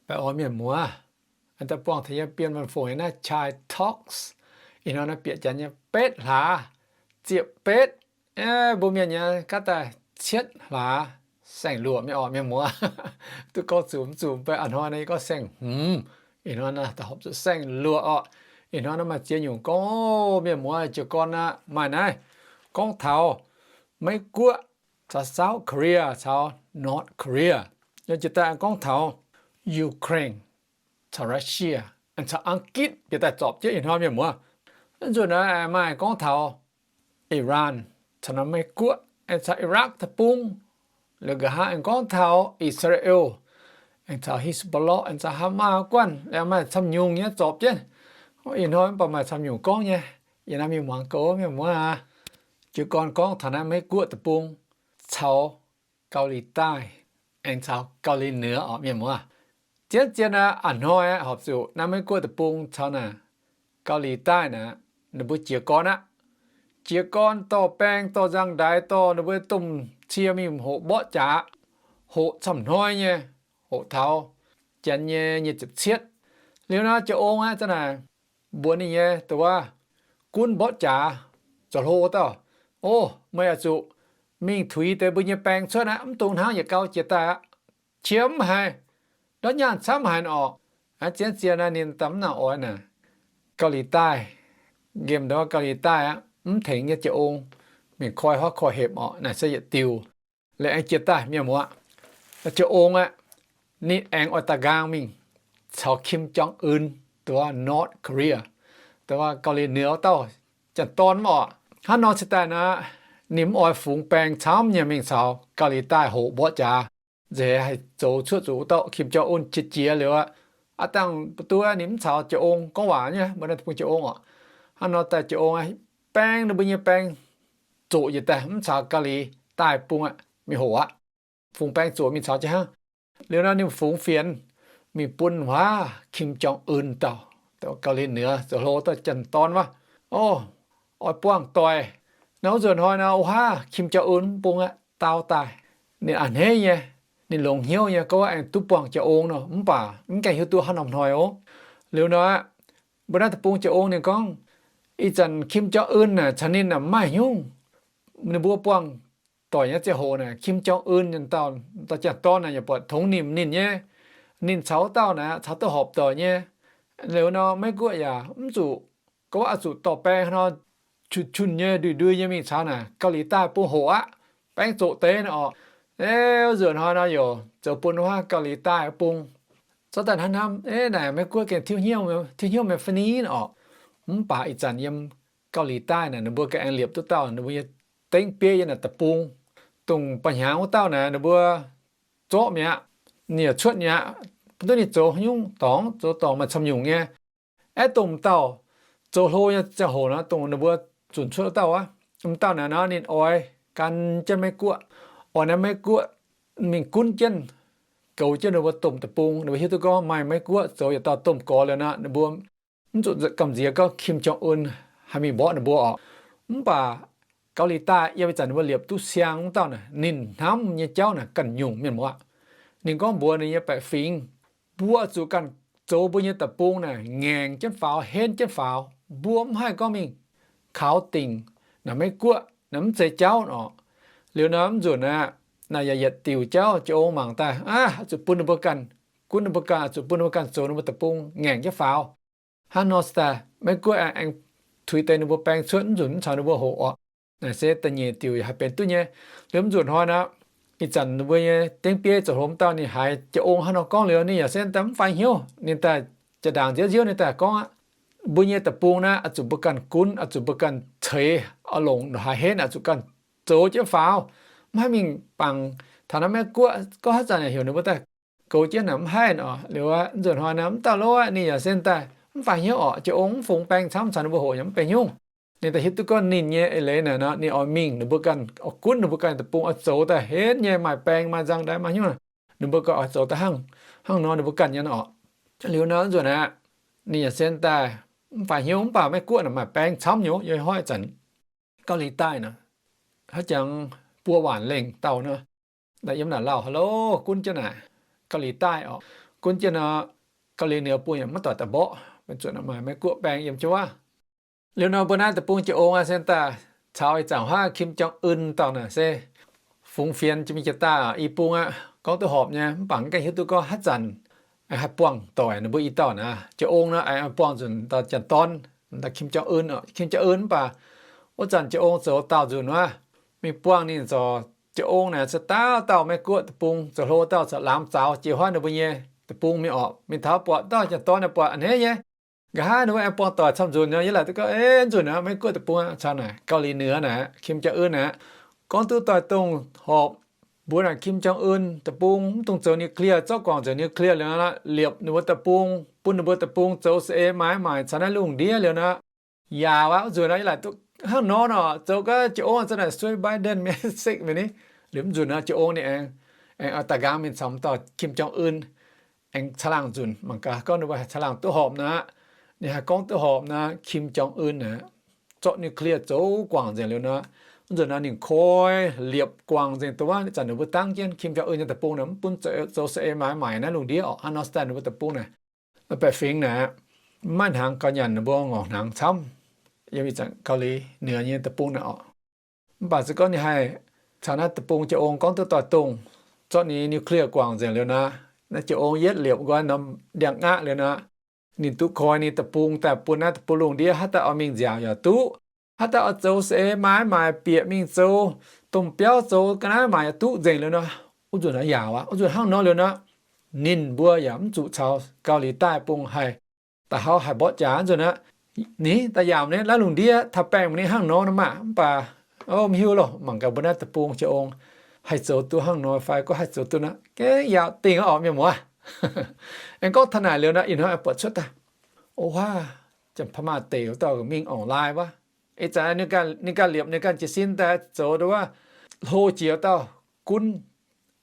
Baengh orn mienh muoz, daaih buangh taux yiem Bienh Maanc Fongc nyei naaiv Child Talks. Ih hnoi naaiv bieqc janx nyei betv hlaax, ziepc betv. Mbuo mienh nyei gaav daaih cietv hlaax, saeng-luoqc mienh orqc mienh muoz. Duqv gorngv zuqc mv zuqc, mv baac a'hnoi naaiv yie gorngv saeng-hmz. Ih hnoi naaiv daaih horpc zuqc saeng-luoqc orqc. Ih hnoi naaiv maaih ziex nyungc gorngv mienh muoz jiez gorn aqv. Maaih naaiv gorngv taux Meiv Guoqv caux South Korea caux North Korea. Yaac jiex daaih gorngv taux Ukraine caux Russia, aengx caux Ang-gitv jiex daaih zorpc jienv ih hnoi mienh muoz. Nzunc naaiv maaih gorngv taux Iran caux naaiv Meiv Guoqv, aengx caux Iraq deic-bung. Liuz nqa'haav aengx gorngv taux Israel, aengx caux Hezbollah, aengx caux Hamas guanh, aengx maaih camv nyungc nyei zorpc jienv. Ih hnoi mv baac maaih camv nyungc gorngv nyei. Yie naaiv mingh muangx goux mienh muoz aac. Jiez gorn gorngv taux naaiv Meiv Guoqv deic-bung caux Gau Li Daaih, aengx caux Gau Li Nioux orqc mienh muoz. Zien-zien aqv, a'hnoi aqv, horpc zuqc naaiv Meiv Guoqv deic-bung caux naaic Gau Li Daaih naaic, ninh mbuo jiez gorn aqv. Jiez gorn dorh baeng, dorh nzangv-ndaix, dorh ninh mbuo domh cie mingh hoqc mborqv jaax, hoqc camv hnoi nyei, hoqc taux janx nyei nyic ziepc cietv. Liuz naaiv jiex ong aqv, za'naaic mbuox ninh nyei dongh wuov gunv mborqv jaax zoux hlo dauh, O, meih oix zuqc mingh tuix deix mbuo nyei baeng cuotv aqv. Mv dungx hnangv yietc gau jiex daaih aqv. Qiemx mv haiz, ndortv nyaanh camv haic orqc. Zien-zien naaiv ninh daaih mv nangc oix naaic. Gau Li Daaih, nqemh ndortv Gau Li Daaih aqv, mv tengx nyei jiex ong mingh koi huaav koi hepc orqc. Naaic se yietc diuh. Liuz aengx jiex daaih mienh muoz, jiex ong aqv, ninh aengx oix daaih nqaang mingh caux Kim Jong Un, dongh wuov North Korea, dongh wuov Gau Li Nioux dauh janx-dorn mv orqc. Hnangv nor cingx daaih naaic, ninh mv oix fungx baeng camv nyei mingh caux Gau Li Daaih hoqc mborqv jaax. Nzengc haih zoux cuotv zuqc wuov dauh Kim Jong Un qiex jiez liuz aqv. Aav dangh mbu'ndongx ninh mv caux jiex ong gorngv waac nyei, mbuo naaiv deic-bung jiex ong orqc. Hnangv nor daaih jiex ong aqv, baeng ninh mbuo nyei baeng zoqc njiec daaih mv caux Gau Li Daaih bung aqv, mingh hoqc aqv. Fungx baeng zoqc mingh caux jienv hnangv. Liuz nor ninh fungx fienx mingh bun wuov Kim Jong Un dauh, Gau Li Nioux zoux hlo dauh janx-dorn wuov, O, oix buangh doic. Naaiv wuov nzunc hnoi nor, o haav, Kim Jong Un mv bung aqv, dau daaih. Ninh a'hneiv nyei, ninh longx hnyouv nyei, gorngv wuov aengx duqv buangh jiex ong nor, mv baac mv gaengh hiuv duqv haaix norm hnoi oc. Liuz nor aqv, mbuo naaiv deic-bung jiex ong ninh gorngv, ih zanc Kim Jong Un naaic caux ninh naaic mv maaih hnyungv. Ninh mbuo buangh doic nyei ziangh hoc naaic, Kim Jong Un dauh, dauh janx-dorn naaic yaac buatc tongx nimc ninh nyei. Ninh caux wuov dauh naaic caux duqv horpc doic nyei. Liuz nor Meiv Guoqv yaac mv zuqc gorngv oix zuqc dorh baeng hnangv nor, qunx-qunx nyei, ndui-ndui nyei mingh caux naaic Gau Li Daaih bung hoqc aqv. Baeng zoqc deix nor orqc. Eix, wuov nzunc hnoi nor yaac zoux bun wuov Gau Li Daaih bung. Zorqv daaih hnamv hnamv, Eix, naaic Meiv Guoqv gengh tiuv hnyouv, tiuv hnyouv meih fai ni orqc. Mv baac ih zanc yiem Gau Li Daaih naaic ninh mbuo ganh aengx liepc duqv dauh ninh mbuo nyei dengv bieiv yiem naaic deic-bung, dongh ba'hnyangx wuov dauh naaic ninh mbuo zorqv mi'aqv. Ninh yaac cuotv mi'aqv. Mv duqv ninh zoux haaix nyungc dorngx, zoux dorngx maaih camv nyungc nyei. Aeqv, dongh m'dauh zoux hlo nyei ziangh hoc nor, dongh ninh mbuo zunc cuotv wuov dauh aqv. M'dauh naaic nor ninh oix gan jienv Meiv Guoqv, oix naaiv Meiv Guoqv mingh gunv jienv, goux jienv ninh mbuo domh deic-bung. Ninh mbuo hiuv duqv gorngv maaih Meiv Guoqv zoux yietc dauh domh gorx liuz nor, ninh mbuo mv zuqc gamh nziex gorngv Kim Jong Un haih mingh mborqv ninh mbuo orqc. Mv baac Gau Li Daaih yiem ih zanc ninh mbuo liepc duqv siang wuov dauh naaic, ninh hnamv nyei jauv naaic ganh nyungc mienh muoz. Ninh gorngv mbuox ninh nyei baeqc fingx, mbuo zuqc ganh zoux mbuo nyei deic-bung naaic ngaengc jienv faaux, henv jienv faaux. Mbuo mv haih gorngv mingh kaux dingc naaic Meiv Guoqv naaic, mv zeiz jauv orqc. Liuz nor mv nzunc aqv, naaic yaac yietc diuc jauv jiex ong mangc daaih aqv, zuqc bun ninh mbuo ganh, gunv ninh mbuo ganh, zuqc bun ninh mbuo ganh zoux ninh mbuo deic-bung ngaengc jienv faaux. Hnangv nor se daaih Meiv Guoqv aengx tuix deix ninh mbuo baeng cuotv, mv nzunc mv caux ninh mbuo hoqc orqc. Naaic se da'nyeic diuc yaac haih benx duqv nyei. Liuz mv nzunc hnoi nor, ih zanc ninh mbuo nyei dengv bieiv zoux hlo wuov dauh ninh haiz jiex ong hnangv nor gorngv liuz, ninh yaac se daaih mv fai hnyouv. Ninh daaih jaa-ndaangc nziouv nziouv ninh daaih gorngv aqv, mbuo nyei deic-bung naaiv oix zuqc mbuo ganh gunv, oix zuqc mbuo ganh ceix, oix longc haaix henv oix zuqc ganh zoux jienv faaux. Mv haih mingh bangc taux naaiv Meiv Guoqv gorngv haaix zanc yaac heuc ninh mbuo daaih goux jienv naaic mv haih orqc. Liuz aqv, mv nzunc hnoi nor mv dauh lov aqv, ninh yaac se daaih mv fai hnyouv orqc, jiex ong mv fungx baeng camv caux ninh mbuo hoqc yaac mv benx hnyouv. Ninh daaih hiuv duqv gorngv ninh nyei eix leiz naaic nor ninh oix mingh, ninh mbuo ganh oix gunv ninh mbuo ganh deic-bung oix zoux daaih henv nyei, maaih baeng maaih nzangv-ndaix maaih hnyouv, ninh mbuo ganh oix zoux daaih hnangv, hnangv nor ninh mbuo ganh nyei orqc. Liuz nor mv nzunc aqv, ninh yaac se daaih mv fai hnyouv, mv baac Meiv Guoqv naaic maaih baeng camv nyei, yiem hoiv zanc Gau Li Daaih naaic, haaix jangx buo waanc lengh dauh nor, yiem naaic lauh haaix lo gunv jienv naaic Gau Li Daaih orqc. Gunv jienv nor, Gauh Liuz Niouz bung yaac maiv doic daaih mborqv, maiv zuqc maaih Meiv Guoqv baeng yiem jienv wuov. Liuz nor mbuo naaiv deic-bung jiex ong aqv, se daaih caux ih zanc huaav Kim Jong Un dauh naaic se fungx fienx jiex mingh jiex daaih i bung aqv, gorngv duqv horpc nyei, mv baac mv gaengh hiuv duqv gorngv haaix zanc haih buangh doic ninh mbuo i dauh naaic. Jiex ong nor aengx buangh nzunc dauh janx-dorn, dauh Kim Jong Un, Kim Jong Un, mv baac wuov zanc jiex ong zoux daauh nzunc wuov, mingh buangh ninh zoux jiex ong naaic se dauh dauh Meiv Guoqv deic-bung, zoux hlo dauh zoux laamz zaux jiex huaav ninh mbuo nyei deic-bung mingh orqc. Mingh taux buatc dauh janx-dorn naaic buatc a'hneiv nyei. Nqa'haav ninh mbuo aengx buangh doic camv nzunc nor, yie laaic duqv gorngv, eix, nzunc aqv, Meiv Guoqv deic-bung aqv, caux naaic Gauh Liuz Niouz naaic, Kim Jong Un aqv, gorngv duqv doix-dongh horpc mbuo naaic Kim Jong Un deic-bung mv dungx zoux nuclear, zorqv guangc nzengc nuclear liuz nor, liepc ninh mbuo deic-bung, bun ninh mbuo deic-bung zoux saeng-eix maaiz maaic caux naaiv lungh ndiev liuz nor, yaac wuov nzunc nor yie laaic duqv hnangv nor nor, zoux gau jiex ong za'naaic sueih Biden mienh sekv mingh ni. Liuz mv nzunc nor jiex ong ninh aengx, aengx oix daaih nqaang mingh caux m'dauh Kim Jong Un aengx caangh laangh nzunc. Mangc gaax gorngv ninh mbuo haih caangh laangh duqv horpc nor, ninh haih gorngv duqv horpc nor, Kim Jong Un aqv, zorqv nuclear zoux guangc nzengc liuz nor, mv nzunc nor ninh koi liepc guangc nzengc dongh wuov zanc ninh mbuo dangv jienv Kim Jong Un nyei deic-bung naaic, mv bun zoux saeng-eix maaiz maaic naaiv lungh ndiev orqc. Hnangv nor se daaih ninh mbuo deic-bung naaic, baeqc fingx naaic, mv maaih hnaangx gauh nyanc, ninh mbuo ngorc hnaangx camv yiem ih zanc Gauh Liuz Niouz nyei deic-bung naaic orqc. Mv baac se gorngv ninh haih caux naaiv deic-bung jiex ong gorngv duqv doix-dongh, zorqv ninh nuclear guangc nzengc liuz nor, naaiv jiex ong yietv liepc nqoi norm ndiangx-aqv liuz nor, ninh duqv koi ninh deic-bung daaih bun naaiv deic-bung lungh ndiev haaix dauh oix mingh nziaauc yaac duqv, haaix dauh oix zoux saeng-eix maaiz maaic bieqc mingh zoux, domh biauv zoux ga'naaiv maaic yaac duqv nzengc liuz nor, wuov nzunc nor yaac wuov, wuov nzunc hnangv nor liuz nor, ninh mbuo yaac mv zuqc caux Gauh Liuz daaih bung haih da'hauv haih mborqv jaax nzunc aqv. Ni da'yaauc ni naaiv lungh ndiev taux baengh mingh ni hnangv nor nor maah, mv baac, o, mv hiuv loh, mangc gaax mbuo naaiv deic-bung jiex ong haih zoux duqv hnangv nor fai gorngv haih zoux duqv nor, gengh yaac dingh orqc mienh muoz. Aengx gorngv taux naaic liuz nor, ih hnoi buatc cuotv daaih, o, huaav, janx-Pa'maah deic wuov dauh mingh ong-laaix wuov. Ih zanc ninh ganh liepc ninh ganh jiez sin daaih zoux wuov, hlo jiex dauh gunv,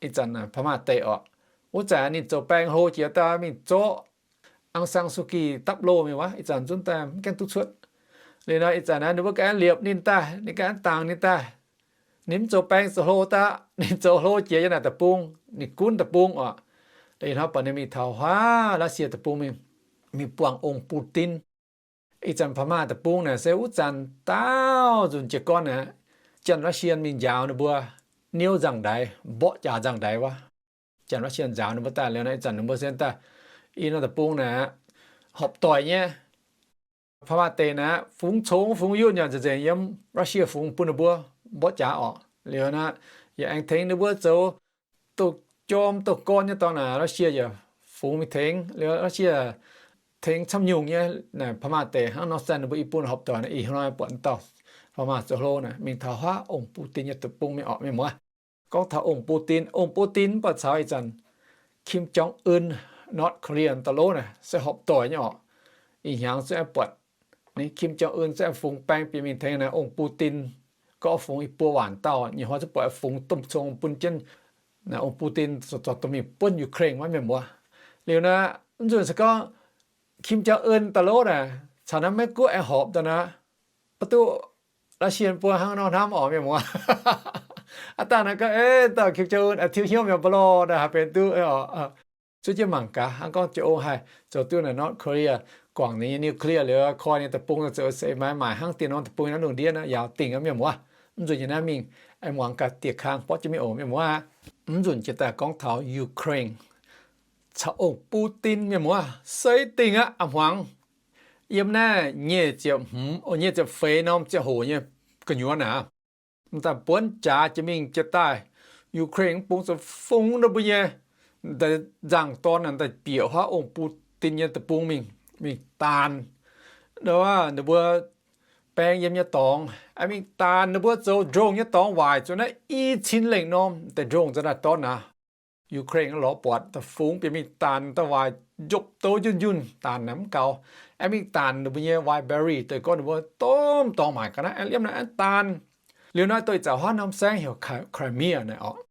ih zanc Pa'maah deic orqc. Wuov zanc ninh zoux baeng hlo jiex dauh mingh zorqv Aung San Suu Kyi dapv loh mingh wuov, ih zanc zunv daaih mv gaengh duqv cuotv. Liuz nor ih zanc naaiv ninh mbuo ganh liepc ninh daaih, ninh ganh dangx ninh daaih. Ninh mv zoux baeng zoux hlo daaih, ninh zoux hlo jiex yiem naaic deic-bung, ninh gunv deic-bung orqc. Ih hnoi buatc ninh mingh taux huaav Russia deic-bung mingh, mingh buangh ong Putin. Ih zanc Pa'maah deic-bung naaic se wuov zanc daauh nzunc jiez gorn naaic, janx Russia mingh njaaux ninh mbuo niouv nzangv-ndaix, mborqv jaax nzangv-ndaix wuov. Janx Russia njaaux ninh mbuo daaih liuz nor, ih zanc ninh mbuo se daaih, ih norm deic-bung naaic horpc doic nyei. Pa'maah deic naaic fungx congx fungx yunh yaac nzengc nzengc yiem Russia fungx bun ninh mbuo mborqv jaax orqc. Liuz nor, yaac aengx tengx ninh mbuo zoux douz-jorm douz-gorn nyei dorngx naaic, Russia yaac fungx mingh tengx. Liuz Russia tengx camv nyungc nyei naaic Pa'maah deic hnangv nor se ninh mbuo i bun horpc doic naaic. Ih hnoi buatc dauh Pa'maah zoux hlo naaic mingh taux huaav ong Putin nyei deic-bung mingh orqc mienh muoz. Gorngv taux ong Putin, ong Putin mv baac caux ih zanc Kim Jong Un, North Korea da'lov naaic se horpc doic nyei orqc. Ih hnyangx se aengx buatc Kim Jong Un se aengx fungx baeng bieqc mingh tengx naaic ong Putin, gorngv fungx i buo waanc dauh, nyei hnoi se buatc fungx domh cong bun jienv naaic ong Putin zorqv domh mingh buonv Ukraine wuov mienh muoz. Liuz naaic, mv nzunc se gorngv Kim Jong Un da'lov naaic caux naaiv Meiv Guoqv aengx horpc daaih naaic, oix duqv Russia buo hnangv nor hnamv orqc mienh muoz. Aav dangh naaic gorngv, eix, dauh Kim Jong Un tiuv hnyouv mienh mbuo lorh, naaic haih benx duqv oc. Zuov jienv mangc gaax hnangv gorngv jiex ong haih zoux duqv naaic North Korea guangc ninh nyei nuclear liuz koi ninh deic-bung zoux se maaiz maaic hnangv dien norm deic-bung naaiv lungh ndiev naaiv, yaauc dingh mienh muoz. Mv nzunc nyei naaiv mingh aengx muangx gaax dieh kang borqv jienv mingh oc mienh muoz. Mv nzunc jiex daaih gorngv taux Ukraine caux ong Putin mienh muoz, seix dingh aqv a'hmuangx. Yiem naaiv nyic ziepc hmz, o, nyic ziepc feix norm ziangh hoc nyei gu'nyuoz naaic, m'daaih buonv jaax jiex mingh jiex daaih, Ukraine mv bung zoux fungx ninh mbuo nyei deix nzangc-dorn daaih bieqc huaav ong Putin nyei deic-bung mingh, mingh daanh ninh mbuo baeng yiem nyei dorngx, aengx mingh daanh ninh mbuo zoux drone nyei dorngx waaic zuqc naaiv i cin lengh norm deix drone za'naaiv dorn naaic. Ukraine lorz buatc daaih fungx bieqc mingh daanh daaih waaic njopv douz njunh njunh daanh naaic mv gaux, aengx mingh daanh ninh mbuo nyei Wildberries deix gorngv ninh mbuo domh dorngx maaic ga'naaiv aengx liemh naaic aengx daanh. Liuz naaiv doix-zaux huaav norm saengv heuc Crimea naaic orqc.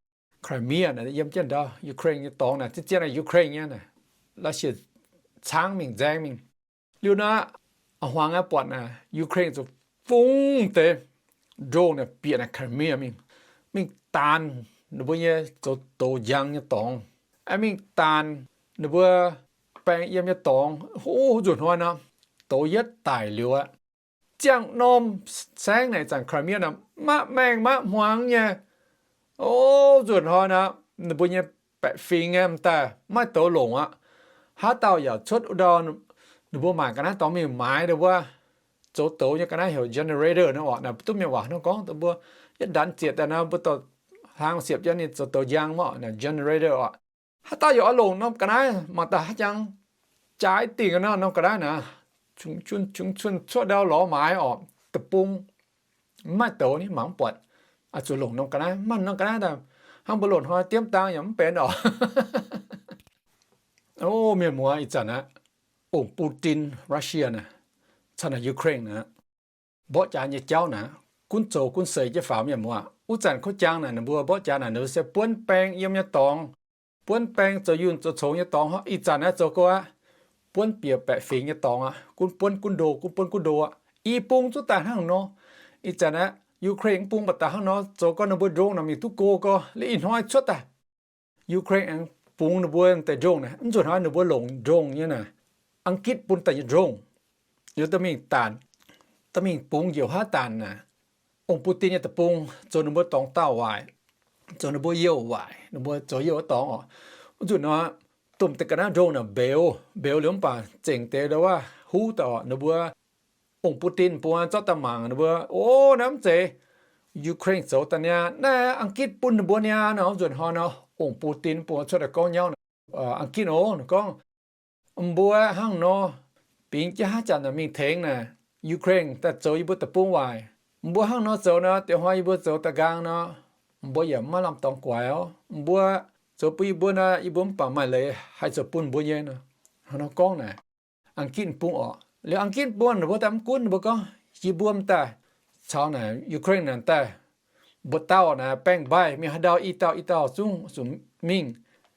Crimea naaic yiem jienv ndau Ukraine nyei dorngx naaic, zien zien naaic Ukraine nyei naaic, Russia caangv mingh nzaeng mingh. Liuz naaic, a'hmuangx aengx buatc naaic Ukraine zuqc fungx deix drone naaic bieqc naaic Crimea mingh, mingh daanh ninh mbuo nyei zoux douz njang nyei dorngx, aengx mingh daanh ninh mbuo baeng yiem nyei dorngx, o, nzunc hnoi nor, douz yietv daic liuz aqv. Ziangh norm saengv naaic, ih zanc Crimea nor, maiv maengh maiv hmuangx nyei. O, nzunc hnoi nor, ninh mbuo nyei baeqc fingx nyei m'daaih maiv douz longc aqv. Haaix dauh yaac cuotv wuov ndau, ninh mbuo maaic ga'naaiv dorngx mingh maaiz ninh mbuo zoux douz nyei ga'naaiv heuc generator nor oc. Naaic duqv mienh waac hnangv gorngv, mbuo yietv ndanx zietc daaih nor, mbuo dorh hlang siepv jienv ninh zoux douz njang mv oc, naaic generator oc. Haaix dauh yaac oix longc norm ga'naaiv, mangc daaih haaix jangx jaaix dingh nor, norm ga'naaiv naaic, qungx cuotv ndau lorz maaiz oc, deic-bung maiv douz ni, mangc mv buatc. Oix zuqc longc norm ga'naaiv, maiv norm ga'naaiv daaih, hnangv mbuo loz-hnoi diemv dang yaac mv benx oc. O, mienh muoz, ih zanc aqv, ong-Putin, Russia naaic, caux naaic Ukraine naaic, mborqv jaax nyei jauv naaic, gunv zoux gunv seix jienv faaux, mienh muoz. Wuov zanc kuv jangx naaic, ninh mbuo mborqv jaax naaic, ninh mbuo se buonv baeng yiem nyei dorngx, buonv baeng zoux yunh zoux congx nyei dorngx. Ih zanc naaiv zoux gau aqv, buonv bieqc baeqc fingx nyei dorngx aqv, gunv buonv gunv ndo, gunv buonv gunv ndo aqv. I bung zuqc daaih hnangv nor. Ih zanc aqv, Ukraine bung baac daaih hnangv nor, zoux gau ninh mbuo ndongc naaic mingh duqv go gau. Liuz ih hnoi cuotv daaih, Ukraine aengx bungx ninh mbuo deix ndongc naaic, mv nzunc hnoi ninh mbuo longc ndongc nyei naaic, A'gitv bun daaih nyei ndongc, liuz daaih mingh daanc, daaih mingh bungx njiec haav daanc naaic, ong-Putin nyei deic-bung zoux ninh mbuo dorngx daauh waaic, zoux ninh mbuo youh waaic, ninh mbuo zoux youh wuov dorngx oc. Mv nzunc hnoi domh deix ga'naaiv ndongc naaic mbeux, mbeux liuz mv baac zengc deix ndau wuov huv daaih oc, ninh mbuo ong-Putin bung zorqv daaih mangc ninh mbuo, o, naaiv mv zeiz Ukraine zoux daaih niaa, naaiv A'gitv bun ninh mbuo niaa nor. Mv nzunc hnoi nor, ong-Putin bung cuotv daaih gorngv nyauv, A'gitv oc, ninh gorngv, mbuo hnangv nor bingx jienv haav janx naaic mingh tengx naaic, Ukraine daaih zoux yie mbuo deic-bung waaic. Mbuo hnangv nor zoux nor, deix hnoi yie mbuo zoux da'nqaang nor, mbuo yaac maiv lamh dorngx guaix oc. Mbuo zoux bun yie mbuo nor, yie mbuo mv baac maaih leiz haih zoux bun mbuo nyei nor. Hnangv nor gorngv naaic, A'gitv bung oc. Liuz A'gitv bung ninh mbuo daaih mv gunv, ninh mbuo gorngv, yie mbuo m'daaih caux naaic Ukraine naaic daaih mbuoqc dauh naaic baeng-mbaih mingh haaix ndau, i dauh i dauh zungv zuqc mingh.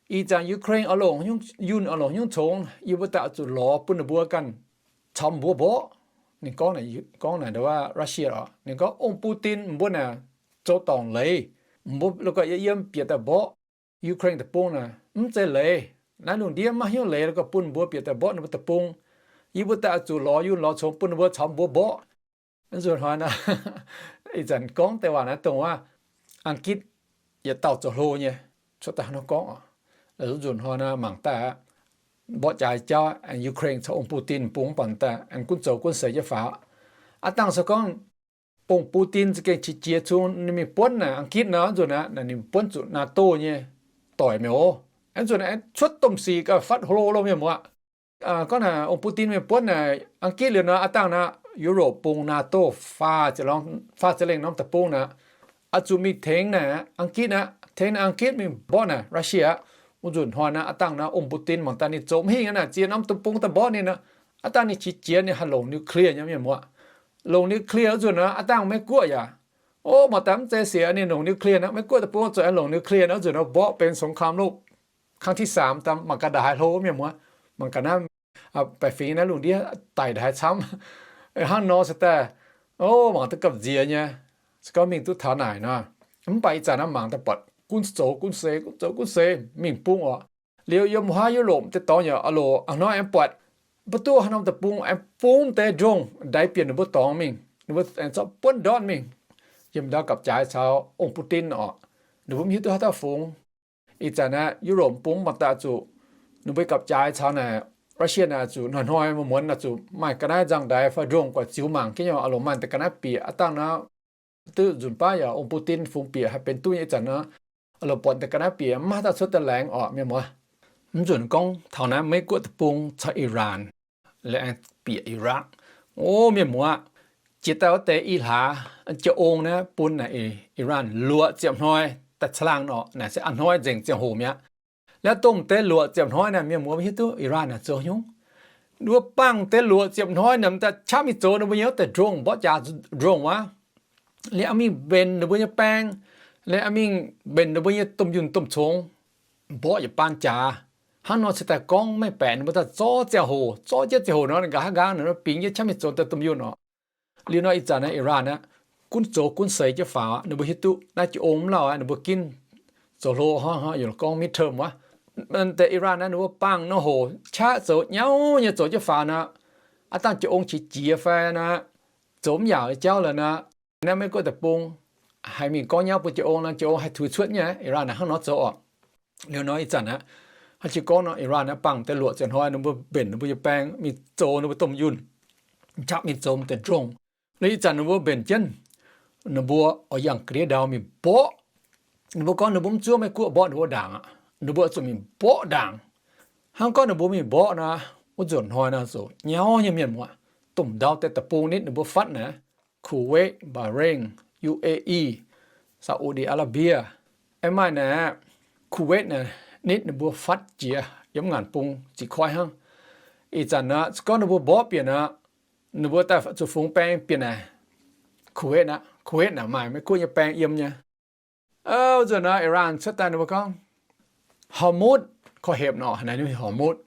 Ih zanc Ukraine oix longc yunh, oix longc nyungc congx, yie mbuo daaih oix zuqc lorz bun ninh mbuo ganh caux mbuo mborqv. Ninh gorngv naaic, gorngv naaic ndau wuov Russia oc, ninh gorngv, ong-Putin, mbuo naaic zoux dorngc leiz, mbuo la'guaih yiem bieqc daaih mborqv Ukraine deic-bung naaic mv zeiz leiz. Naaiv lungh ndiev maiv hnyouv leiz la'guaih bun mbuo bieqc daaih mborqv ninh mbuo deic-bung. Yie mbuo daaih oix zuqc lorz yunh lorz congx bun ninh mbuo caux mbuo mborqv. Mv nzunc hnoi naaic, ih zanc gorngv deix waac naaiv dongh wuov, A'gitv yietc dauh zoux hlo nyei, cuotv daaih hnangv nor gorngv oc. Mv nzunc hnoi naaiv mangc daaih aqv, mborqv jaax jauv aengx Ukraine caux ong-Putin bung mv baac daaih aengx gunv zoux gunv seix jienv faaux. Aav dangh se gorngv ong-Putin za'gengh qiex jiez cun ninh mingh buonv naaic A'gitv nor, mv nzunc naaiv ninh buonv zuqc NATO nyei doic mi'aqv. Mv nzunc naaiv cuotv domh sic gauh fatv hlo lo mienh muoz. Gorngv naaic ong-Putin mingh buonv naaic A'gitv liuz nor, aav dangh naaiv Europe bung NATO faah ziepc lengh norm deic-bung naaic, oix zuqc mingh tengx naaic A'gitv aqv, tengx naaic A'gitv mingh mborqv naaic Russia aqv. Mv nzunc hnoi naaiv aav dangh naaiv ong-Putin mangc daaih ninh zoux mv hingh naaic, ziex norm deic-bung daaih mborqv ninh aqv. Aav dangh ninh qiex jiez ninh haih longc nuclear nyei mienh muoz. Longc nuclear wuov nzunc naaiv aav dangh Meiv-Guoqv yaac, o, mangc daaih mv zeiz siec ninh longc nuclear naaiv, Meiv-Guoqv deic-bung zuqc aengx longc nuclear naaiv, wuov nzunc naaiv mborqv benx สงครามโลกครั้งที่สาม daaih mangc gaax ndaaih haaix hlo mienh muoz. Mangc gaax naaiv baeqc fingx naaiv lungh ndiev daic ndaaih haaix camv. Hnangv nor se daaih, o, mangc duqv gamh nziex nyei. Se gorngv mingh duqv taux naaic nor, mv baac ih zanc naaiv mangc daaih buatc gunv zoux gunv seix, gunv zoux gunv seix mingh bung oc. Liuz yiem wuov Europe deix dorngx yaac oix loc a'hnoi aengx buatc, mv duqv haaix norm deic-bung aengx bung deix ndongh ndaix bieqc ninh mbuo dorngx mingh, ninh mbuo aengx zorqv buonv ndortv mingh. Yiem ndau gapv-jaaix caux ong-Putin oc, ninh mbuo mv hiuv duqv haaix dauh fungx. Ih zanc naaiv Europe bung mv baac daaih zuqc ninh mbuo gapv-jaaix caux naaic Russia naaic zuqc hnoi-hnoi muonz-muonz naaic zuqc maaih ga'naaiv nzangv-ndaix fai ndongh guaix ziux mangc jienv nyei oc, oix loc maaih deix ga'naaiv bieqc. Aav dangh naaiv duqv nzunc baav yaac ong-Putin fungx bieqc haih benx duqv nyei. Ih zanc naaiv oix loc buatc deix ga'naaiv bieqc mv maaih haaix dauh cuotv daaih laengz oc mienh muoz. Mv nzunc gorngv taux naaiv Meiv-Guoqv deic-bung caux Iran, la'aengx bieqc Irak. O, mienh muoz, jiex daaih wuov deix i hlaax jiez ong naaiv bun naaic Iran luoqc ziepc hnoi daaih caangh laangh oc. Naaic se a'hnoi nzengc ziangh hoc mi'aqv. Liuz domh deix luoqc ziepc hnoi naaic mienh muoz hiuv duqv Iran naaic zoux haaix nyungc? Ninh mbuo bangh deix luoqc ziepc hnoi naaic daaih qaqv mingh zoux ninh mbuo nyei wuov deix drone, mborqv jaax drone wuov. Liuz mingh mbenc ninh mbuo nyei baeng, liuz mingh mbenc ninh mbuo nyei domh yunh domh congx, mborqv yietc baan jaax. Hnangv nor se daaih gorngv maiv baeqc ninh mbuo daaih zorqv ziangh hoc, zorqv jienv ziangh hoc nor, ninh nqa'haav nqaang ninh bingx jienv qaqv mingh zoux deix domh yunh oc. Liuz nor ih zanc naaiv Iran aqv, gunv zoux gunv seix jienv faaux aqv. Ninh mbuo hiuv duqv naaiv jiez ong mv lauh aqv, ninh mbuo ginv zoux hlo hnangv, hnangv yaac gorngv midterm wuov. deix Iran naaiv ninh mbuo bangc nor hoc qaqv zoux nyauv nyei zoux jienv faaux nor, aav dangh jiex ong qiex jiez fai nor, zoux mv yaac jauv lorqc nor, naaiv Meiv Guoqv deic-bung haih mingh gorngv nyauv bun jiex ong nor, jiex ong haih tuix cuotv nyei. Iran naaiv hnangv nor zoux oc. Liuz nor ih zanc aqv, hnangv jiex gorngv nor Iran naaiv bangc deix luoqc ziepc hnoi ninh mbuo mbenc ninh mbuo nyei baeng mingh zoux ninh mbuo domh yunh, qaqv mingh zoux deix drone. Liuz ih zanc ninh mbuo mbenc jienv, ninh mbuo oix yangh ga'ndiev ndau mingh mborqv. Ninh mbuo gorngv ninh mbuo mv zuov Meiv Guoqv mborqv ninh mbuo ndaangc aqv. Ninh mbuo zuqc mingh mborqv ndaangc. Hnangv gorngv ninh mbuo mingh mborqv nor, wuov nzunc hnoi nor zoux nyauv nyei mienh muoz, domh ndau deix deic-bung nitv ninh mbuo fatv naaiv, Kuwait, Bahrain, U A E, Saudi Arabia, aengx maaih naaiv Kuwait naaiv nitv ninh mbuo fatv jiex yiem ngaanc bung ziqc koiv hnangv. Ih zanc nor se gorngv ninh mbuo mborqv bieqc nor, ninh mbuo daaih zuqc fungx baeng bieqc naaic Kuwait aqv. Kuwait naaic maaih Meiv Guoqv nyei baeng yiem nyei. Wuov nzunc nor Iran cuotv daaih ninh mbuo gorngv, Hormuz, korv-hepc nor, naaiv Hormuz,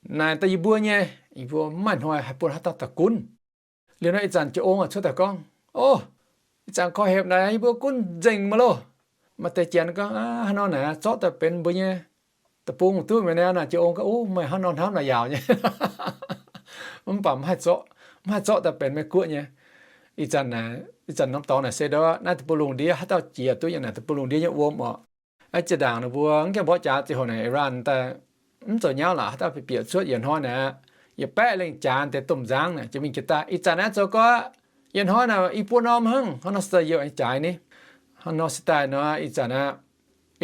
naaic daaih yie mbuo nyei, yie mbuo mv maaih hnoi haih bun haaix dauh daaih gunv. Liuz nor ih zanc jiex ong cuotv daaih gorngv, O, ih zanc korv-hepc naaic yie mbuo gunv nzengc mv loh. Maaih deix janx gorngv, Hnangv nor naaic zorqv daaih benx mbuo nyei deic-bung duqv mi'aqv. Naaiv jiex ong gorngv, O, meih hnangv nor hnamv naaic yaauc nyei. Mv baac mv haih zorqv, mv haih zorqv daaih benx Meiv Guoqv nyei. Ih zanc, ih zanc norm dorngx naaic se ndortv naaiv deic-bung lungh ndiev haaix dauh jiex duqv yiem naaic deic-bung lungh ndiev nyei wuom oc. Aa, jiex ndaangc ninh mbuo mv gaengh mborqv jaax ziangh hoc naaic Iran daaih mv zoux nyauv lorqc, haaix dauh bieqc cuotv yietc hnoi naaic, yietc baeqv lengh jaax deix domh nzangv naaic jiex mingh jiex daaih. Ih zanc naaiv zoux gorngv yietc hnoi naaic i buo norm hnangv, hnangv nor se daaih youh aengx jaaix ni. Hnangv nor se daaih nor ih zanc naaiv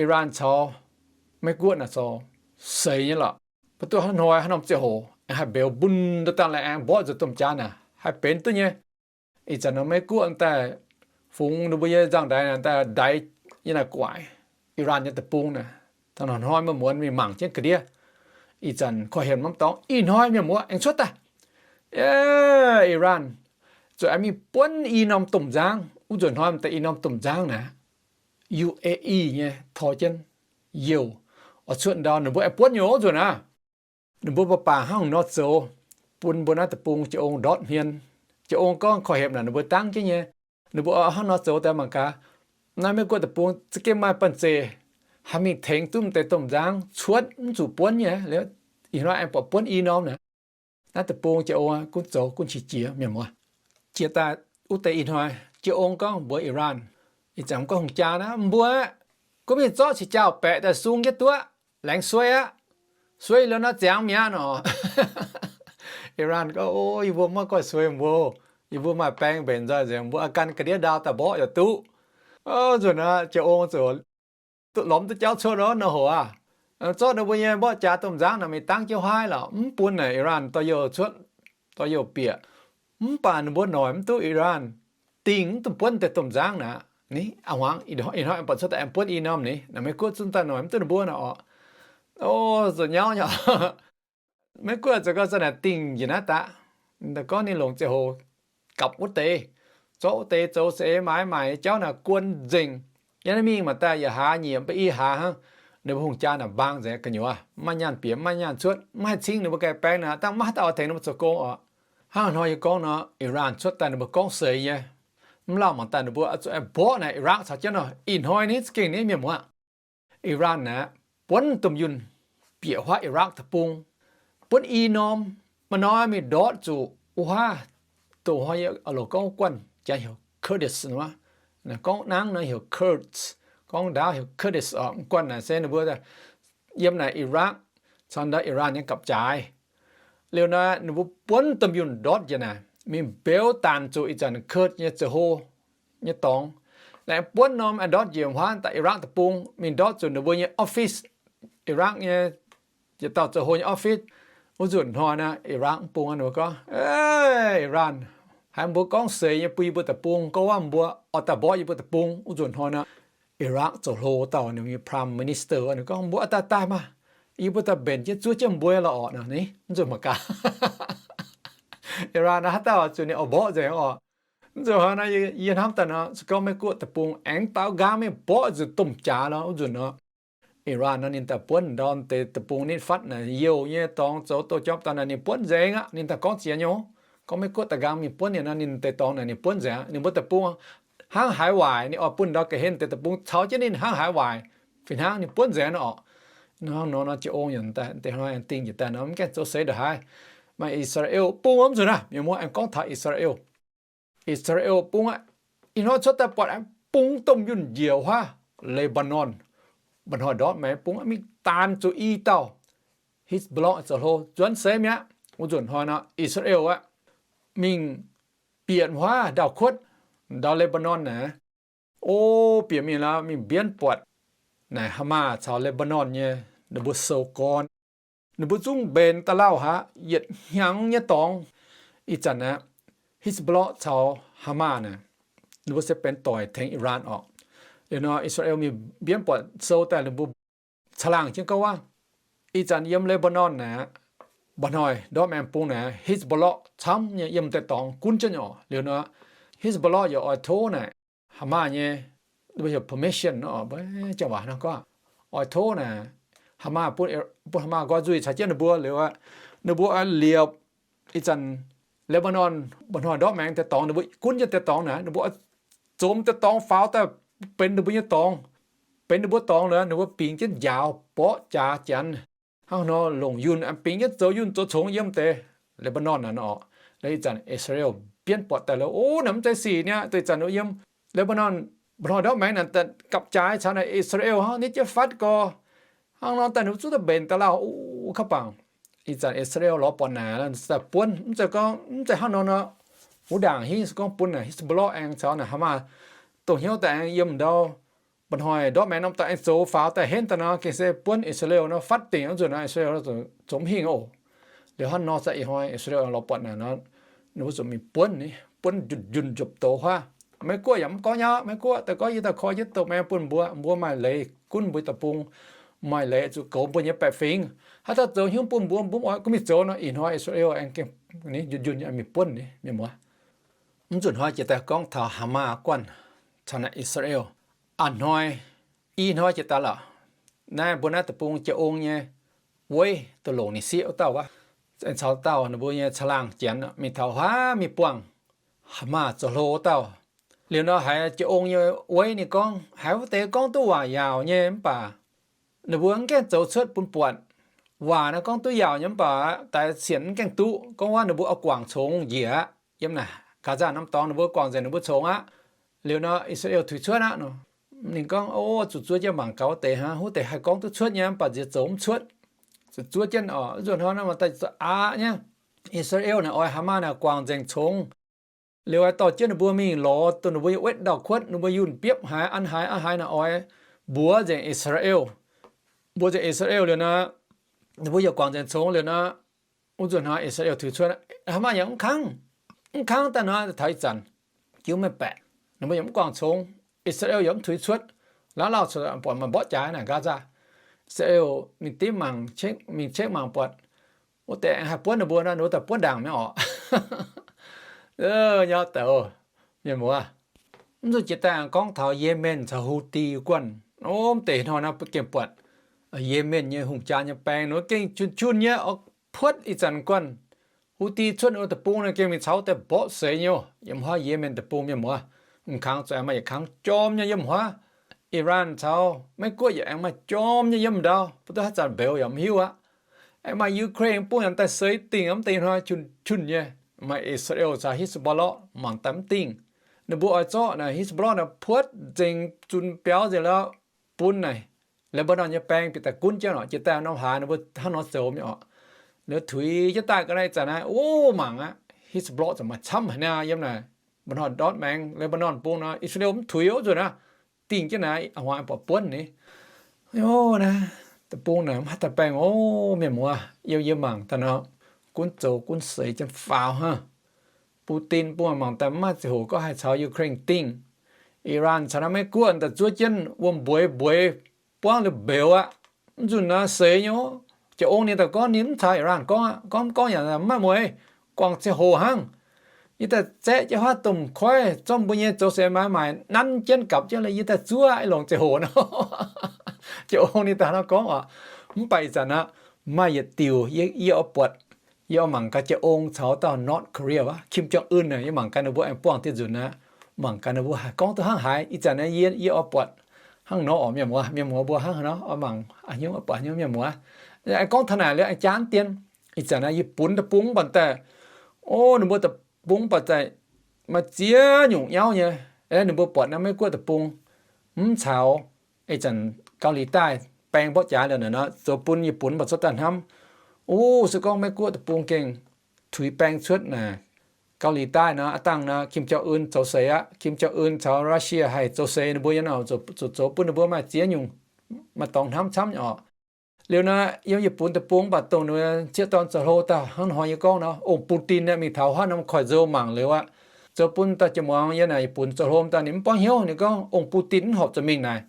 Iran caux Meiv Guoqv naaic zoux seix nyei lorqc. Mv duqv hnangv hnoi hnangv norm ziangh hoc aengx haih mbeux mbun daaih dangh la'aengx mborqv nzuonx domh jaax naaic haih benx duqv nyei. Ih zanc nor Meiv Guoqv daaih fungx ninh mbuo nyei nzangv-ndaix naaic daaih ndaix yiem naaic guaaic Iran nyei deic-bung naaic, da'hnoi hnoi muonz mingh mangc jienv ga'ndiev. Ih zanc korv-hepc norm dorngx ih hnoi mienh muoz aengx cuotv daaih, Iran zuqc aengx mingh buonv i norm domh nzangv. Wuov nzunc hnoi deix i norm domh nzangv naaic, U A E nyei tor jienv youh oix cuotv ndau ninh mbuo aengx buonv nyei wuov nzunc aqv. Ninh mbuo baac baac hnangv nor zoux, bun mbuo naaiv deic-bung jiex ong ndortv hmien. Jiex ong gorngv korv-hepc naaic ninh mbuo dangv jienv nyei. Ninh mbuo hnangv nor zoux daaih mangc gaax, naaiv Meiv Guoqv deic-bung za'gengh maaih banh zeic haih mingh tengx duqv m'deix domh nzangv cuotv mv zuqc buonv nyei. Ih hnoi aengx buatc buonv i norm naaic. Naaiv deic-bung jiex ong gunv zoux gunv qiex jiez mienh muoz. Jiex daaih wuov deix ih hnoi jiex ong gorngv mbuox Iran, ih zanc gorngv hungh jaa naaiv mbuo aqv, gunv mingh zorqv cingx jaa baeqc daaih sung jienv duqv, laengz suei aqv. Suei liuz nor ziangx mi'aqv nor. Iran gorngv, O, yie mbuo maiv maaih suei mbuo, yie mbuo maaih baeng mbenc nzoih nzengc, mbuo a'gan ga'ndiev ndau daaih mborqv yaac duqv. Nzunc naaiv jiex ong ziouc duqv lomh duqv jauv cuotv nor, nor hoc aqv. Zorqv ninh mbuo nyei mborqv jaax domh nzangv naaic mingh dangv jienv huaav lorqc, mv bun naaic Iran dorh youh cuotv, dorh youh bieqc. Mv baac ninh mbuo noic mv duqv Iran dingh mv dungx buonv deix domh nzangv naaic. Ni, a'hmuangx, ih hnoi buatc cuotv daaih aengx buonv i norm ni, naaic Meiv Guoqv zungv daaih noic mv duqv ninh mbuo nor oc. O, zoux nyauv nyei. Meiv Guoqv zoux gau za'naaic dingh njiec naaiv daaih. Ninh daaih gorngv ninh longc ziangh hoc gapv wuov deix, zorqv wuov deix zoux za'eix maaiz maaic jauv naaic guon nzengc. Yiem naaiv mingh maac daaih yietc hlaax nyiec mv baac i hlaax hnangv, ninh mbuo hungh jaa naaic mbaang nzengc gu'nyuoz, mv maaih nyaanh bieqc, mv maaih nyaanh cuotv, mv haih cingv ninh mbuo ganh baeng naaic, dangh maiv haaix dauh oix tengx ninh mbuo zoux gong oc. Hnangv hnoi yie gorngv nor, Iran cuotv daaih ninh mbuo gorngv seix nyei. Mv lauh mangc daaih ninh mbuo zuqc aengx mborqv naaic Iraq caux jienv nor. Ih hnoi ni za'gengh ni mienh muoz, Iran naaic buonv domh yunh bieqc huaav Iraq deic-bung, buonv i norm. Maaih norm mingh ndortv zuqc wuov huaav, dongh hnoi yie loc gorngv guanh janx heuc Kurdish nor, gorngv nangv nor heuc Kurds, gorngv ndaauv heuc Kurdish oc. Guanh naaic se ninh mbuo yiem naaic Iraq caux ndau Iran nyei gapv-jaaix. Liuz naaic ninh mbuo buonv domh yunh ndortv njiec naaic mingh mbeux daanc zuqc ih zanc Kurd nyei ziouc hlo nyei dorngx. Laengz buonv norm aengx ndortv njiec huaav daaih Iraq deic-bung mingh ndortv zuqc ninh mbuo nyei office, Iraq nyei yietc dauh ziouc hlo nyei office. Wuov nzunc hnoi naaic Iraq mv bung ninh mbuo gorngv, Iran, haiz mbuo gorngv seix nyei bun yie mbuo deic-bung, gorngv waac mbuo oix daaih mborqv yie mbuo deic-bung. Wuov nzunc hnoi naaic Iraq ziouc hlo dauh ninh nyei prime minister, ninh gorngv, Mbuo oix daaih daaih maah! Yie mbuo daaih mbenc jienv zuov jienv mbuo lorqc oc. Ni, mv zuqc mangc gaax, Iran naaic haaix dauh zuqc ninh oix mborqv nzengc oc. Mv zuqc hnangv naaiv yie hnamv daaih nor, se gorngv Meiv Guoqv deic-bung aengx daaux nqaang mingh mborqv nzunc domh jaax nor, wuov nzunc nor, Iran nor ninh daaih buonv ndorm deix deic-bung nitv fatv naaic youh nyei dorngx zoux douz-jorm daaih naaic ninh buonv nzengc aqv. Ninh daaih gorngv ziex nyei, gorngv Meiv Guoqv daaux nqaang mingh buonv ninh nor, ninh deix dorngx naaic ninh buonv nzengc aqv. Ninh mbuo deic-bung hnangv haaix waaic, ninh oix bun ndau ga'hlen deix deic-bung caux jienv ninh hnangv haaix waaic, fih hnangv ninh buonv nzengc nor oc. Hnangv nor nor, jiex ong yaac deix hnoi aengx dingh njiec daaih nor, mv gaengh zoux seix ndongc haaix. Maaih I^saa^laa^en bung wuov nzunc aav, mienh muoz aengx gorngv taux I^saa^laa^en. I^saa^laa^en bung aqv, ih hnoi cuotv daaih buatc aengx bung domh yunh njiec wuov Le^mbaa^norn, mba'hnoi ndortv maengx bung mingh daanh zuqc i dauh Hezbollah zoux hlo, zuonx seix mi'aqv. Wuov nzunc hnoi nor, I^saa^laa^en aqv, mingh bieqc wuov ndaauh kuotv, ndau Le^mbaa^norn naaic. O, bieqc mingh lorz mingh mbienv buatc naaic Hamas caux Le^mbaa^norn nyei ninh mbuo sou gorn. Ninh mbuo zungv mbenc da'lauh haic, yietc hnyangx nyei dorngx. Ih zanc aeqv, Hezbollah caux Hamas naaic, ninh mbuo se benx doic tengx Iran orqc. Liuz nor, I^saa^laa^en mingh mbienv buatc sou daaih ninh mbuo caangh laangh jienv gouv wuov. Ih zanc yiem Le^mbaa^norn naaic, mba'hnoi ndortv maengx bung naaic, Hezbollah camv nyei yiem deix dorngx gunv jienv orqc. Liuz nor, Hezbollah yaac oix tov naaic Hamas nyei, mbuo heuc permission nor, mbuo jauv waac hnangv gorngv, oix tov naaic Hamas, bun Hamas nqoi nzuih caux jienv ninh mbuo. Liuz aqv, ninh mbuo oix liepc ih zanc Le^mbaa^norn mba'hnoi ndortv maengx deix dorngx, ninh mbuo gunv jienv deix dorngx naaic, ninh mbuo oix zomx deix dorngx faaux daaih benx ninh mbuo nyei dorngx. Benx ninh mbuo dorngx liuz, ninh mbuo bingx jienv njaaux mborqv jaax janx. Hnangv nor longc yunh, bingx jienv zoux yunh zoux congx yiem deix Le^mbaa^norn naaic nor. Liuz ih zanc I^saa^laa^en mbienv buatc daaih liuz, o, naaic mv zeiz sic niaa, ih zanc yiem Le^mbaa^norn mba'hnoi ndortv maengx naaic gapv jaaix caux naaic I^saa^laa^en hnangv, nitv jienv fatv gorx. Hnangv nor daaih ninh mbuo zuqc daaih mbenc da'lauh, o, kaux bangc. Ih zanc I^saa^laa^en lorz buatc naaic daaih buonv, mv zeiz gorngv, mv zeiz hnangv nor nor, wuov ndaangc hingv se gorngv bun naaic Hezbollah aengx caux naaic Hamas dongh hnyouv daaih aengx yiem ndau mba'hnoi ndortv maengx norm daaih aengx zoux faaux daaih henv daaih nor, gengh se buonv I^saa^laa^en nor fatv dingc wuov nzunc nor, I^saa^laa^en zoux mv hingh oc. Liuz hnangv nor se ih hnoi I^saa^laa^en lorz buatc naaic nor, ninh mbuo zuqc mingh buonv ni, buonv njunh njunh njopv douz huaav. Meiv-Guoqv yaac mv gorngv nyauv, Meiv-Guoqv daaih gorngv, yie daaih koi jienv douz maengx bun mbuo, mbuo maaih leiz gunv mbuo deic-bung, maaih leiz zuqc goux mbuo nyei baeqc fingx. Haaix dauh zoux hnyouv bun mbuo, mbuo mv oix gunv mingh zoux nor, ih hnoi I^saa^laa^en aengx gengh ni njunh njunh mingh buonv ni, mienh muoz. Mv nzunc hnoi jiex daaih gorngv taux Hamas guanh caux naaic I^saa^laa^en. A'hnoi, i hnoi jiex daaih lorqc, naaiv mbuo naaiv deic-bung jiex ong nyei weiv, dongh longc ninh sieqv wuov dauh wuov, aengx caux dauh ninh mbuo nyei caangh laangh janx mingh taux huaav mingh buangh Hamas zoux hlo wuov dauh. Liuz nor haiz jiex ong nyei weiv ninh gorngv, haiz wuov deix gorngv duqv waac yaauc nyei mv baac ninh mbuo mv gaengh zoux cuotv bun buatc. Waac naaiv gorngv duqv yaauc nyei mv baac daix sienc mv gaengh duqv. Gorngv wuov ninh mbuo oix guangc congx njiec aqv. Yiem naaic Gaza norm dorngx ninh mbuo guangc nzengc ninh mbuo congx aqv. Liuz nor I^saa^laa^en tuix cuotv aqv nor, ninh gorngv, o, zuqc zuov jienv mangc gaax wuov deix hnangv, wuov deix haih gorngv duqv cuotv nyei mv baac nziex zoux mv cuotv. Zuqc zuov jienv oc, zuqc hnoi naaiv maaih daaih zuqc aqv nyei. I^saa^laa^en naaic oix Hamas naaic guangc nzengc congx. Liuz oix dorh jienv ninh mbuo mingh lorz dongh ninh mbuo nyei wetv ndau-kuotv, ninh mbuo yunh biopv haaix, an haaix, an haaix naaic oix mbuox nzengc I^saa^laa^en. Mbuox nzengc I^saa^laa^en liuz nor, ninh mbuo yaac guangc nzengc congx liuz nor, wuov nzunc hnoi I^saa^laa^en tuix cuotv, Hamas yaac mv kangv. Mv kangv daaih nor, taux ih zanc jiuv maiv baeqc, ninh mbuo yaac mv guangc congx. I^saa^laa^en yaac mv tuix cuotv. Lauh lauh buatc maaih mborqv jaax naaic Gaza. I^saa^laa^en mingh dimv mangc, mingh check mangc buatc wuov deix aengx haih buonv ninh mbuo nor, ninh mbuo daaih buonv ndaangc mi'aqv oc. Nyauv deix, mienh muoz. Mv nzunc jiex daaih aengx gorngv taux Yemen caux Houthi guanh. Mv deix hnoi naaiv gengh buatc Yemen nyei hungh jaa nyei baeng nor gengh jun-jun nyei oix puotv ih zanc guanh. Houthi cuotv ninh mbuo deic-bung nor gengh mingh caux deix mborqv seix nyei. Yiem huaav Yemen deic-bung, mienh muoz, mv kangx zuqc aengx maaih yietc kangx jorm nyei yiem huaav. Iran caux Meiv-Guoqv yaac aengx maaih jorm nyei yiem ndau, mv duqv haaix zanc mbeux yaac mv hiuv aqv. Aengx maaih Ukraine bung yaac daaih seix dingh, mv deix hnoi jun-jun nyei. Maaih I^saa^laa^en caux Hezbollah mangc daaih mv dingh. Ninh mbuo oix zorqv naaic Hezbollah naaic puotv nzengc, zunc biaux nzengc liuz bun naaic Lebanon nyei baeng bieqc daaih gunv jienv oc. Jiex daaih norm hlaax ninh mbuo hnangv nor zoux mi'aqv oc. Liuz tuix jienv daaih ga'naaiv zanc naaiv, o, mangc aqv, Hezbollah ziouc maaih camv haic niaa yiem naaic. Mba'hnoi ndortv maengx Lebanon bung nor, I^saa^laa^en mv tuix wuov nzunc naaiv, dingh jienv naaic, a'hnoi buatc buonv ni. O, naaiv deic-bung naaic mv haih daaih baengh oc, mienh muoz. Yie, yie mangc daaih nor, gunv zoux gunv seix jienv faaux hnangv. Putin bung mangc daaih mv maaih ziangh hoc gorngv haih caux Ukraine dingh. Iran caux naaiv Meiv-Guoqv daaih zuov jienv wuom-mbueix mbueix buangv liuz mbeux aqv. Mv nzunc naaiv seix nyei, jiex ong ninh daaih gorngv ninh mv caux Iran gorngv aqv. Gorngv, gorngv yaac mv maaih mueiz, guangc ziangh hoc hnangv. Yie daaih zaeqv jienv huaav domh koiv zorqv mbuo nyei zoux seix maaiz maaic nanv jienv gapv jienv, yie daaih zuov aqv, longc ziangh hoc nor. Jiex ong ninh daaih nor gorngv oc. Mv baac ih zanc aqv, maaih yietc diuc yie, yie oix buatc, yie oix mangc gaax jiex ong caux dauh North Korea wuov, Kim Jong Un naaic, yie mangc gaax ninh mbuo aengx buangh dieh nzunc aqv. Mangc gaax ninh mbuo haih gorngv duqv hnangv haaix. Ih zanc naaiv yie, yie oix buatc Hnangv nor oc mienh muoz, mienh muoz mbuo hnangv nor oix mangc haaix nyungc, buatc haaix nyungc mienh muoz. Aengx gorngv taux naaic liuz aengx jaa dien, ih zanc naaiv Yietc Punx deic-bung mv baac daaih, o, ninh mbuo deic-bung mv baac daaih maaih ziex nyungc nyauv nyei. Ninh mbuo buatc naaiv Meiv-Guoqv deic-bung mv caux ih zanc Gau^li Daaih baeng mborqv jaax liuz naaic nor, zoux bun Yietc Punx mv baac cuotv daaih hnamv, o, se gorngv Meiv-Guoqv deic-bung gengh tuix baeng cuotv naaic, Gau^li Daaih nor, aav dangh nor Kim Jong Un zoux seix aqv. Kim Jong Un caux Russia haih zoux seix, ninh mbuo nyei nor, zoux, zoux bun ninh mbuo maaih ziex nyungc, maaih dorngx hnamv camv nyei oc. Liuz nor, yiem Yietc Punx deic-bung mv baac dongh ninh zieqv dorn zoux hlo daaih hnangv hnoi yie gorngv nor, ong Putin mingh taux huaav norm koiv-nzou mangc liuz aqv, zoux bun daaih jiex muangx yiem naaic Yietc Punx zoux hlo daaih ninh mv buangv hnyouv. Ninh gorngv ong Putin mv horpc zuqc mingh naaic.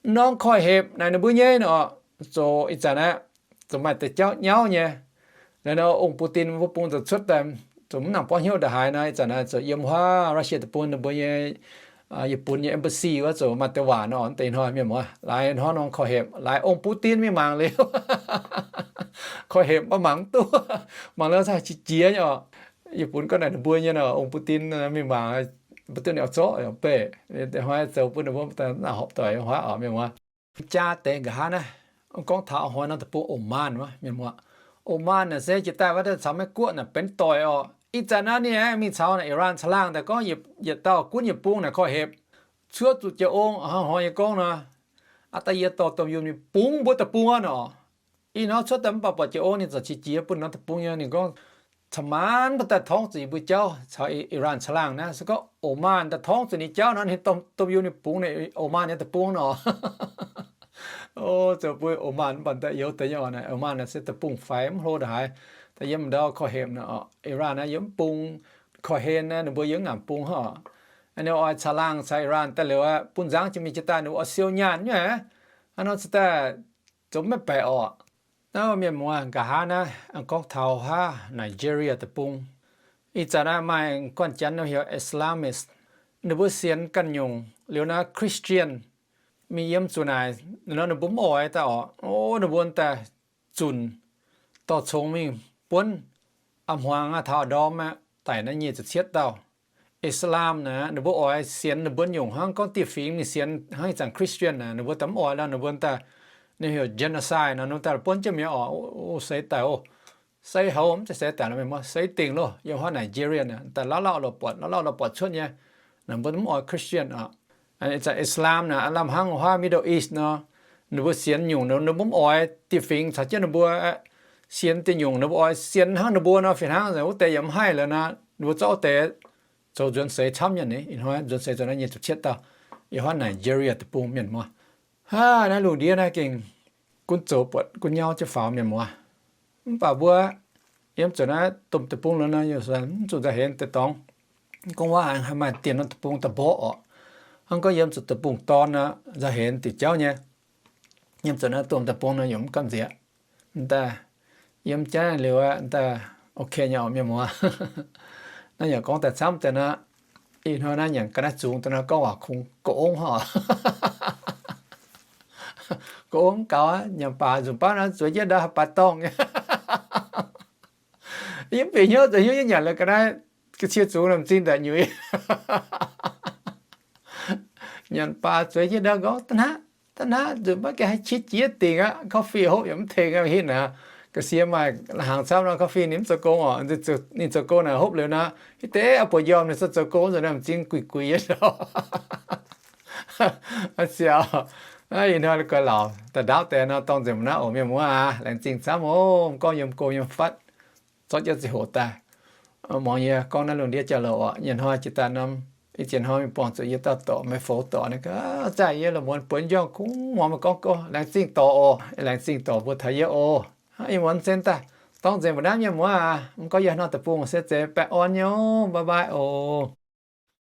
Norm koiv-hepc naaic ninh mbuo nyei nor, zoux ih zanc aqv, zoux maaih deix jauv nyauv nyei. Liuz nor ong Putin mbuo bung zoux cuotv daaih, zoux mv nangc buangv hnyouv ndongc haaix nor, ih zanc naaiv zoux yiem huaav Russia deic-bung ninh mbuo nyei, Yietc Punx nyei embassy wuov zoux maaih deix waac nor, deix hnoi mienh muoz, laaix hnoi norm koiv-hepc, laaix ong Putin mingh mangc liuz, koiv-hepc mv baac mangc mv duqv, mangc liuz cingx qiex jiez nyei oc. Yietc Punx gorngv naaic ninh mbuo nyei nor, ong Putin mingh mangc, mv duqv ninh oix zorqv beih, deix hnoi zoux bun ninh mbuo naaic horpc doic huaav oc mienh muoz. Jaa deix nqa'haav naaiv, gorngv taux a'hnoi norm deic-bung Oman wuov mienh muoz. Oman naaic se jiex daaih wuov caux Meiv-Guoqv naaic benx doic oc. Ih zanc naaiv ninh aengx mingh caux naaic Iran caangh laangh daaih gorngv yietc dauh gunv yietc bung naaic koiv-hepc, cuotv zuqc jiex ong, hnoi yie gorngv nor, aav daaih yie dorh domh yunc mingh bungx mbuo deic-bung wuov nor. Ih hnoi cuotv daaih mv baac buatc jiex ong ninh ziouc qiex jiez bun norm deic-bung nyei. Ninh gorngv ca'maanc mv baac daaih torngv zuqc yie mbuo jauv caux Iran caangh laangh naaiv. Se gorngv Oman daaih torngv zuqc ninh jauv nor, ninh domh yunc ninh bungx naaic Oman nyei deic-bung nor. O, zoux bun Oman mv baac daaih youz deix nyei oc. Naaic Oman naaic se deic-bung faix mv hlo ndongc haaix. Daaih yiem ndau koiv-hepc nor, Iran naaiv yie mv bung, koiv-hepc naaiv ninh mbuo yie mv ngaanc bung hnangv oc. Ninh oix caangh laangh caux Iran daaih liuz aqv, bun nzangv jiex mingh jiex daaih ninh mbuo oix siou nyaanh nyei aqv. Hnangv nor cingx daaih zoux maiv baeqc oc. Naaiv mienh muoz, nqa'haav naaiv gorngv taux huaav Nigeria deic-bung. Ih zanc naaiv maaih guanh janx heuc Islamist, ninh mbuo sienx ganh nyungc liuz naaiv Christian mingh yiem zuqc naaic nor, ninh mbuo mv oix daaih oc. O, ninh mbuo daaih zunc dorh congx mingh buonv a'hmuangx aqv, taux a'ndorm aqv, daic naaiv nyic ziepc cietv dauh. Islam naaic ninh mbuo oix sienx ninh mbuo nyungc hnangv gorngv dieh fingx mingh sienx hnangv ih zanc Christian naaic, ninh mbuo daaih mv oix lorqc. Ninh mbuo daaih, ninh heuc genocide nor, ninh daaih buonv jienv mi'aqv oc. O, seix daic oc. Seix houx mv zeiz seix daic lorqc, mienh muoz, seix dingc loh. Yiem huaav Nigeria naaic daaih lauh lauh lorqc buatc, lauh lauh lorqc buatc cuotv nyei. Ninh mbuo mv oix Christian oc. Ih zanc Islam naaic lamh hnangv huaav Middle East nor, ninh mbuo sienx nyungc ninh mbuo mv oix, dieh fingx caux jienv ninh mbuo sienx dieh nyungc ninh mbuo oix sienx hnangv ninh mbuo nor, fih hnangv wuov deix yaac mv haih lorqc nor, ninh mbuo zorqv wuov deix zoux nzuonx seix camv nyei. Ih hnoi nzuonx seix zoux naaiv nyic ziepc cietv dauh. Yiem huaav Nigeria deic-bung, mienh muoz. Haa, naaiv lungh ndiev naaiv gengh gunv zoux buatc gunv nyauv jienv faaux, mienh muoz. Mv baac mbuo yiem zuqc naaiv domh deic-bung nor, mv zuqc nzauh henx deix dorngx. Gorngv waac maaih dien norm deic-bung daaih mborqv oc. Hnangv gorngv yiem zuqc deic-bung dorn nor, nzauh henx diuc jauv nyei. Yiem zuqc naaiv domh deic-bung nor yaac mv gamh nziex. Daaih yiem jaav liuz aqv, daaih ok nyei oc, mienh muoz. Naaiv yaac gorngv daaih camv deix nor, ih hnoi naaiv nyanc ga'naaiv zungx daaih nor gorngv waac kungx gox ong hnangv. Gox ong mv gaux aqv, nyanc baac nzunc baav nor zueiz jienv ndau haaix baac dorngh nyei. Yie mv bieqc hnyouv zoux hnyouv yie nyanc la'ga'naaiv ga'cie zungx nor m'zing ndaaic nyuix. Nyanc baac zueiz jienv ndau gorngv, da'hnangv, da'hnangv nzunc baav gengh haih qiex jiez dingc aqv, coffee hopv yaac mv tengx aqv, hitv naaic. Ga'sie maaih hnaangx camv nor, coffee ninh mv zoux gong oc. Ninh zoux gong naaic hopv liuz nor, hitv deix oix buatc njormh ninh se zoux gong nzunc naaiv m'zing guix guix nyei. Siaaux, ih hnoi guaix laauc daaih ndaauv deix nor, dorng nzengc mbuo naaiv oc, mienh muoz aac. Laengz zingh camv oc, gorngv yiem go yiem fatv, zorqv jienv ziangh hoc daaih muangx yie gorngv naaiv lungh ndiev jauv-louc oc. Nyei hnoi jiex daaih norm, ih ziex hnoi mingh buangh zuqc yie dauh dorc, meih foux dorc, ninh gaav zaih yie la'muonz buonv njormh kungx muangx meih gorngv gorngv. Laengz zingh dorc oc. Laengz zingh dorc mbuo taux yie oc. Ih muonz sen daaih dorng nzengc mbuo naaiv, mienh muoz aac. Mv gorngv yie haaix nor deic-bung se zeiz baengh orn nyei oc. Bye bye oc.